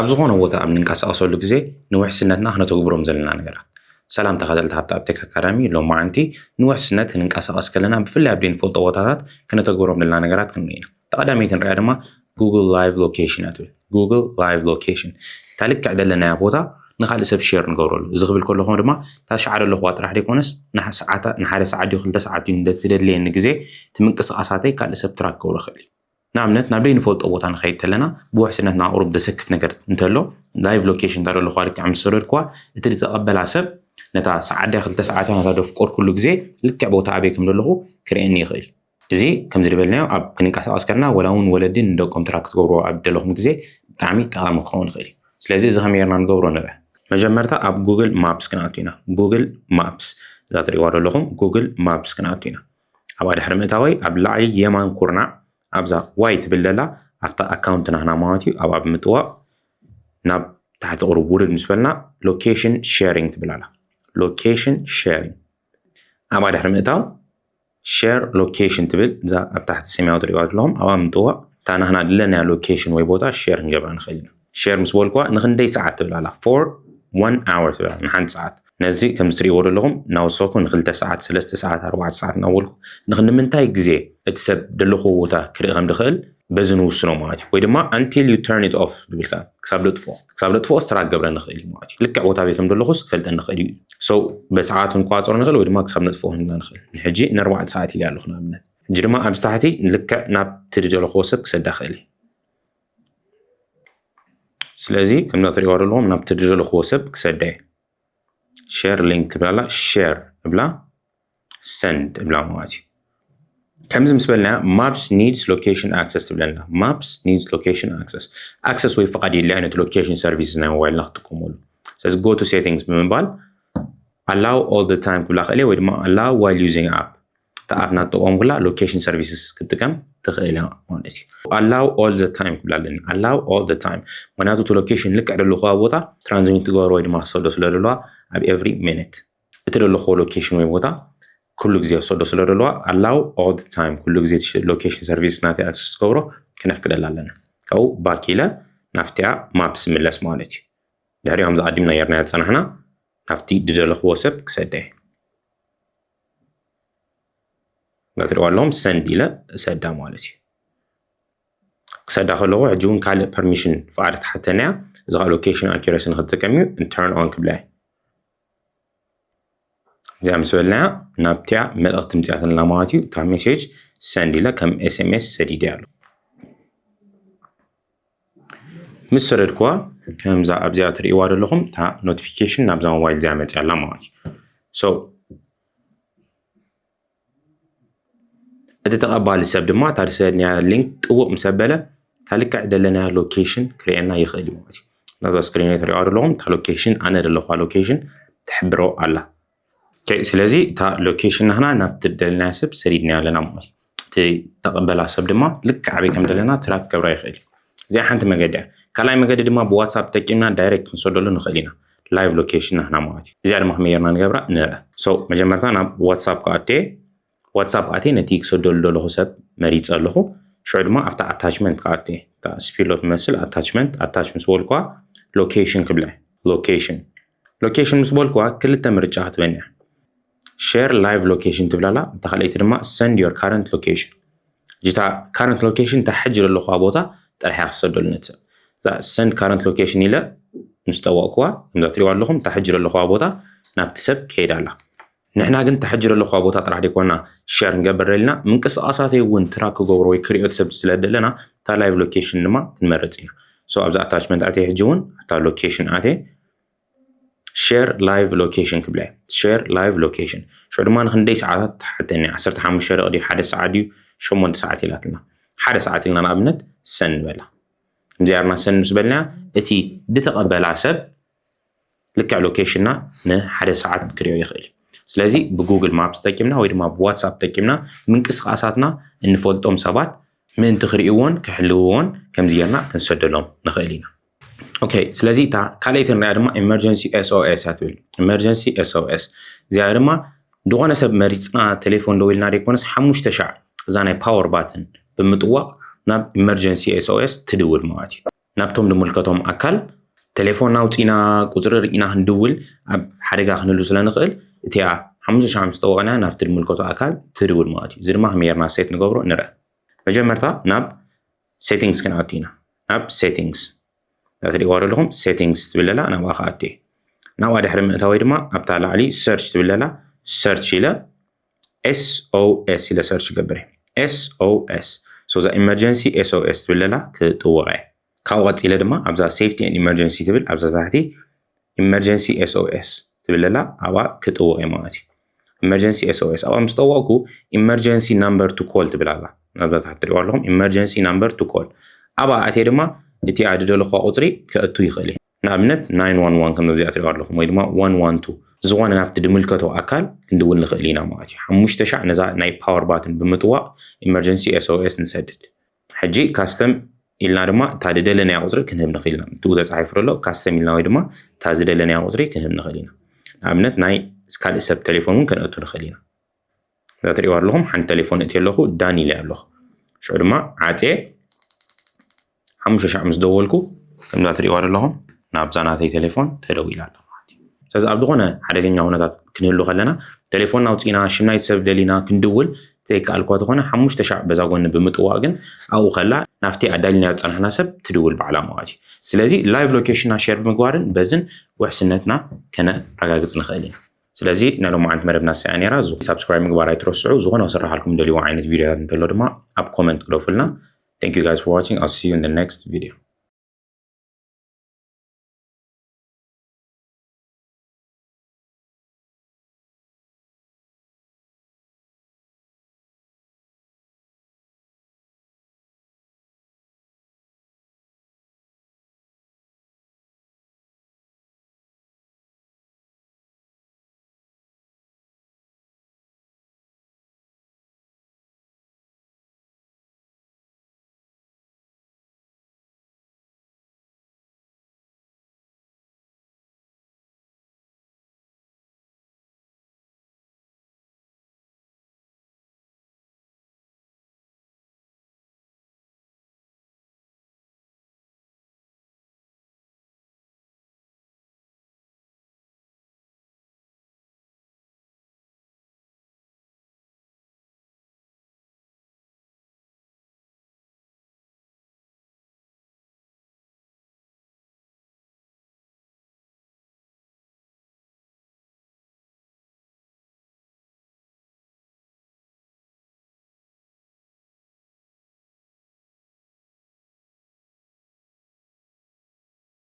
ኣብ ዝኾነ ቦታ ኣብ ንንቀሳቐሰሉ ግዜ ንውሕስነትና ክነተግብሮም ዘለና ነገራት። ሰላም ተኸታተልቲ ሃብታ ኣብ ቴክ ኣካዳሚ። ሎማዓንቲ ንውሕስነት ክንንቀሳቐስ ከለና ብፍላይ ኣብ ዘይንፈልጦ ቦታታት ክነተግብሮም ዘለና ነገራት ክንርኢ ኢና። እታ ቀዳመይቲ ንሪኣ ድማ ጉግል ላይቭ ሎኬሽን እያ ትብል። ጉግል ላይቭ ሎኬሽን እታ ልክዕ ዘለናያ ቦታ ንኻልእ ሰብ ሼር ንገብረሉ። እዚ ክብል ከለኹ ድማ እታ ሸዓለ ኣለኹዋ ጥራሕ ዘይኮነስ ንሓ- ሰዓታ- ንሓደ ሰዓት ድዩ ክልተ ሰዓት ድዩ እንደተደለየኒ ግዜ እቲ ምንቅስቓሳተይ ካልእ ሰብ ትራክ ክገብሮ ይኽእል እዩ። ንኣብነት ናብ ዘይንፈልጦ ቦታ ንኸይድ ከለና ብውሕስነት ናብ ቁሩብ ዘሰክፍ ነገር እንተሎ ላይቭ ሎኬሽን እታ ዘለኹዋ ልክዕ ምስ ሰደድኩዋ እቲ ዝተቐበላ ሰብ ነታ ሰዓት ድያ ክልተ ሰዓት እያ ነታ ዘፍቀድኩሉ ግዜ ልክዕ ቦታ ኣበይ ከም ዘለኹ ክርእየኒ ይኽእል እዩ። እዚ ከምዚ ዝበልናዮ ኣብ ክንንቀሳቐስ ከለና ወላ እውን ወለዲ ንደቆም ትራክ ክትገብርዎ ኣብ ደለኹም ግዜ ብጣዕሚ ጠቓሚ ክኸውን ይኽእል እዩ። ስለዚ እዚ ከመይ ጌርና ንገብሮ ንርአ። መጀመርታ ኣብ ጉግል ማፕስ ክንኣቱ ኢና። ጉግል ማፕስ እዛ ትሪእዋ ዘለኹም ጉግል ማፕስ ክንኣቱ ኢና። ኣብኣ ድሕሪ ምእታወይ ኣብ ላዕሊ የማን ኩርናዕ ኣብዛ ዋይ ትብል ዘላ ኣብታ ኣካውንት ናህና ማለት እዩ። ኣብኣ ብምጥዋቕ ናብ ታሕቲ ቁሩብ ውርድ ምስ በልና ሎኬሽን ሼሪንግ ትብል ኣላ። ሎኬሽን ሼሪንግ ኣብኣ ድሕሪ ምእታው ሼር ሎኬሽን ትብል እዛ ኣብ ታሕቲ ሰማያዊ ትሪእዋ ዘለኹም ኣብኣ ምጥዋቕ እታ ናህና ድለናያ ሎኬሽን ወይ ቦታ ሼር ክንገብራ ንኽእል ኢና። ሼር ምስ በልኩዋ ንኽንደይ ሰዓት ትብል ኣላ for one hour ትብል ኣላ ንሓንቲ ሰዓት። ነዚ ከምዚ ትሪእዎ ዘለኹም እናወሰኹ ንክልተ ሰዓት ሰለስተ ሰዓት ኣርባዕተ ሰዓት እናበልኩ ንክንምንታይ ግዜ እቲ ሰብ ደለኹዎ ቦታ ክርኢ ከም ድኽእል በዚ ንውስኖ ማለት እዩ። ወይ ድማ until you turn it off ዝብል ከኣ ክሳብ ለጥፍኦ ክሳብ ለጥፍኦ ስትራክ ገብረ ንኽእል እዩ ማለት እዩ። ልክዕ ቦታ ቤት ከም ዘለኹስ ክፈልጠ ንኽእል እዩ። So በሰዓት ክንቋፀሮ ንኽእል ወይ ድማ ክሳብ ነጥፍኦ ክንብላ ንኽእል። ንሕጂ ንኣርባዕተ ሰዓት ኢለ ኣለኹ ንኣብነት። ሕጂ ድማ ኣብዚ ታሕቲ ልክዕ ናብ ትድደለኹዎ ሰብ ክሰዳ ክእል እዩ። ስለዚ ከምዛ ትሪእዋ ዘለኹም ናብ ትድደለኹዎ ሰብ ክሰዳ እየ። ሼር ሊንክ ትብላላ ሼር እብላ ሰንድ እብላ ማለት እዩ። ከምዚ ምስ በልና maps needs location access ትብለና። Maps needs location access access ወይ ፍቓድ የድልያ ነቲ ሎኬሽን ሰርቪስስ ናይ ሞባይልና ክትጥቀመሉ። ስለዚ go to settings ብምባል allow all the time ክብላ ክእል ወይ ድማ allow while using app እታ ኣፕ ናትጠቀምኩላ ሎኬሽን ሰርቪስስ ክትጥቀም ትኽእል እያ ማለት እዩ። Allow all the time ክብላ ኣለኒ። Allow all the time ምክንያቱ እቲ ሎኬሽን ልክዕ ደለኹዋ ቦታ ትራንስሚት ትገብሮ ወይ ድማ ክሰዶ ስለ ደለዋ ኣብ every minute እቲ ደለኹዎ ሎኬሽን ወይ ቦታ ኩሉ ግዜ ክሰዶ ስለ ደለዋ allow all the time ኩሉ ግዜ ሎኬሽን ሰርቪስ ናተይ ኣክሰስ ትገብሮ ክነፍቅደላ ኣለና። ካብኡ ባክ ኢለ ናብቲኣ ማፕስ ምለስ ማለት እዩ። ድሕሪኦም ዝኣዲምና የርና ዝፀናሕና ናብቲ ድደለኽዎ ሰብ ክሰደ እየ። ትሪእዋ ኣለኹም ሰንድ ኢለ እሰዳ ማለት እዩ። ክሰዳ ከለኹ ሕጂ እውን ካልእ ፐርሚሽን ፍቓድ ትሓተና እያ። እዚ ከዓ ሎኬሽን ኣኪረሲ ንክትጥቀም እዩ። ተርን ኦን ክብላ እየ። እዚኣ ምስ በልናያ ናብቲያ መልእኽቲ ምፅያትልና ማለት እዩ። እታ ሜሴጅ ሰንድ ኢለ ከም ኤስኤምኤስ ሰዲደ ኣሎ። ምስ ሰደድኩዋ ከምዛ ኣብዚኣ ትርእይዋ ዘለኹም እታ ኖቲፊኬሽን ናብዛ ሞባይል እዚኣ መፅያ ኣላ ማለት እዩ። So እቲ ተቐባሊ ሰብ ድማ እታ ዝሰደድናያ ሊንክ ጥውቕ ምስ ኣበለ እታ ልክዕ ደለናያ ሎኬሽን ክርእየና ይኽእል እዩ ማለት እዩ። ናብዛ ስክሪን ትርእይዋ ዘለኹም እታ ሎኬሽን ኣነ ዘለኹዋ ሎኬሽን ትሕብሮ ኣላ። ስለዚ እታ ሎኬሽን ናህና ናብቲ ደለናዮ ሰብ ሰዲድናዮ ኣለና ማለት እዩ። እቲ ተቐበላ ሰብ ድማ ልክዕ ኣበይ ከም ዘለና ትራክ ክገብራ ይኽእል እዩ። እዚኣ ሓንቲ መገዲ እያ። ካልኣይ መገዲ ድማ ብዋትሳፕ ተጠቂምና ዳይሬክት ክንሰደሉ ንኽእል ኢና። ላይቭ ሎኬሽን ናህና ማለት እዩ። እዚኣ ድማ ከመይ ጌርና ንገብራ ንርአ። So መጀመርታ ናብ ዋትሳፕ ክኣቱ እየ። ዋትሳፕ ኣትየ ነቲ ክሰደሉ ዘለኹ ሰብ መሪፀ ኣለኹ። ሽዑ ድማ ኣብታ ኣታችመንት ክኣቱ እየ። እታ ስፒሎ ትመስል ኣታችመንት ኣታች ምስ በልኳ ሎኬሽን ክብላ እየ። ሎኬሽን ሎኬሽን ምስ በልኩዋ ክልተ ምርጫ ክትበኒ እያ። ሼር ላይቭ ሎኬሽን ትብላላ እታ ካልኣይቲ ድማ ሰንድ ዮር ካረንት ሎኬሽን። እታ ካረንት ሎኬሽን እታ ሕጂ ዘለኹዋ ቦታ ጥራሕ እያ ክሰደሉ ነቲ ሰብ። እዛ ሰንድ ካረንት ሎኬሽን ኢለ ምስ ጠወቕኩዋ ከምዛ ትሪእዋ ኣለኹም እታ ሕጂ ዘለኹዋ ቦታ ናብቲ ሰብ ከይዳ ኣላ። ንሕና ግን እታ ሕጂ ዘለኹዋ ቦታ ጥራሕ ዘይኮና ሸር ንገብር ደሊና ምንቅስቃሳተይ እውን ትራክ ክገብሮ ወይ ክሪኦ ሰብ ስለ ደለና እታ ላይቭ ሎኬሽን ድማ ክንመርጽ ኢና። So ኣብዛ ኣታችመንት ኣትየ ሕጂ እውን ኣብታ ሎኬሽን ኣትየ ሼር ላይቭ ሎኬሽን ክብላ ሼር ላይቭ ሎኬሽን ሽዑ ድማ ንክንደይ ሰዓታት ትሓተኒ ዓሰርተ ሓሙሽተ ደቂ ድዩ ሓደ ሰዓት ድዩ ሸሞንተ ሰዓት ኢላትና ሓደ ሰዓት ኢልና ንኣብነት ሰን ንበላ እዚኣርና ሰን ምስ በልና እቲ ዝተቐበላ ሰብ ልክዕ ሎኬሽንና ንሓደ ሰዓት ክሪኦ ይኽእል እዩ። ስለዚ ብጉግል ማፕስ ተጠቂምና ወይ ድማ ብዋትሳፕ ተጠቂምና ምንቅስቃሳትና እንፈልጦም ሰባት ምእንቲ ክርእይዎን ክሕልውዎን ከምዚ ጌርና ክንሰደሎም ንኽእል ኢና። ኦኬ ስለዚ እታ ካልኣይቲ ንሪኣ ድማ ኢመርጀንሲ ኤስኦኤስ እያ ትብል። ኢመርጀንሲ ኤስኦኤስ እዚኣ ድማ ዝኾነ ሰብ መሪፅና ቴሌፎን ደዊልና ዘይኮነስ ሓሙሽተ ሻዕ እዛ ናይ ፓወር ባትን ብምጥዋቕ ናብ ኢመርጀንሲ ኤስኦኤስ ትድውል ማለት እዩ። ናብቶም ንምልከቶም ኣካል ቴሌፎን ኣውፂና ቁፅሪ ርኢና ክንድውል ኣብ ሓደጋ ክንህሉ ስለ ንኽእል እቲኣ ሓሙሽተ ሻዕ ምስ ጠወቕና ናብቲ ንምልከቶ ኣካል ትድውል ማለት እዩ። እዚ ድማ ከመይ ጌርና ሴት ንገብሮ ንርአ። መጀመርታ ናብ ሴቲንግስ ክንኣቱ ኢና። ናብ ሴቲንግስ እዛ ትሪእዋ ዘለኹም ሴቲንግስ ትብል ኣላ፣ ናብኣ ክኣቱ እየ። ናብኣ ድሕሪ ምእታወይ ድማ ኣብታ ላዕሊ ሰርች ትብል ኣላ፣ ሰርች ኢለ ኤስኦኤስ ኢለ ሰርች ይገብር እየ። ኤስኦኤስ እዛ ኢመርጀንሲ ኤስኦኤስ ትብል ኣላ ክጥውቓ እየ። ካብኡ ቀፂለ ድማ ኣብዛ ሴፍቲ ኤንድ ኢመርጀንሲ ትብል ኣብዛ ታሕቲ ኢመርጀንሲ ኤስኦኤስ ትብል ኣላ ኣብኣ ክጥውቕ እየ ማለት እዩ። ኢመርጀንሲ ኤስኦኤስ ኣብኣ ምስ ጠወቕኩ ኢመርጀንሲ ናምበር ቱ ኮል ትብል ኣላ ናብዛ ታሕቲ ትሪእዋ ኣለኹም ኢመርጀንሲ ናምበር ቱ ኮል ኣብኣ ኣትየ ድማ እቲ ኣድደለኳ ቁፅሪ ከእቱ ይኽእል እየ። ንኣብነት ናይን ዋን ዋን ከም እዚኣ ትሪእዋ ኣለኹም ወይ ድማ ዋን ዋን ቱ ዝኾነ ናብቲ ድምልከቶ ኣካል ክንድውል ንኽእል ኢና ማለት እዩ። ሓሙሽተ ሻዕ ነዛ ናይ ፓወር ባትን ብምጥዋቕ ኢመርጀንሲ ኤስኦኤስ ንሰድድ። ሕጂ ካስተም ኢልና ድማ እታ ዝደለናያ ቁፅሪ ክንህብ ንኽእል ኢና። እቲኡ ተፃሒፉ ዘሎ ካስተም ኢልና ወይ ድማ እታ ዝደለናያ ቁፅሪ ክንህብ ንኽእል ኢና። ንኣብነት ናይ ካልእ ሰብ ቴሌፎን እውን ከነእቱ ንኽእል ኢና። እዛ ትሪእዋ ኣለኹም ሓንቲ ቴሌፎን እቲ ኣለኹ ዳን ኢለ ኣለኹ። ሽዑ ድማ ዓፅየ ሓሙሽተ ሻዕ ምስ ደወልኩ ከምዛ ትሪእዋ ዘለኹም ናብዛ ናተይ ቴሌፎን ተደዊላ ኣላ ማለት እዩ። ስለዚ ኣብ ዝኾነ ሓደገኛ ኩነታት ክንህሉ ከለና ቴሌፎን ኣውፂና ሽም ናይቲ ሰብ ደሊና ክንድውል ዘይከኣልኳ ተኾነ ሓሙሽተ ሻዕ በዛ ጎኒ ብምጥዋቕ ግን ኣብኡ ከላ ናብቲ ኣዳሊናዮ ዝፀናሕና ሰብ ትድውል ባዕላ ማለት እዩ። ስለዚ ላይቭ ሎኬሽንና ሼር ብምግባርን በዝን ውሕስነትና ከነረጋግፅ ንኽእል ኢና። ስለዚ ናይ ሎማዓንቲ መደብና ሰያ ነይራ። ሳብስክራይብ ምግባር ኣይትረስዑ። ዝኾነ ክስራሓልኩም ደልይዎ ዓይነት ቪዲዮታት እንተሎ ድማ ኣብ ኮመንት ግደፉልና። Thank you guys for watching. I'll see you in the next video.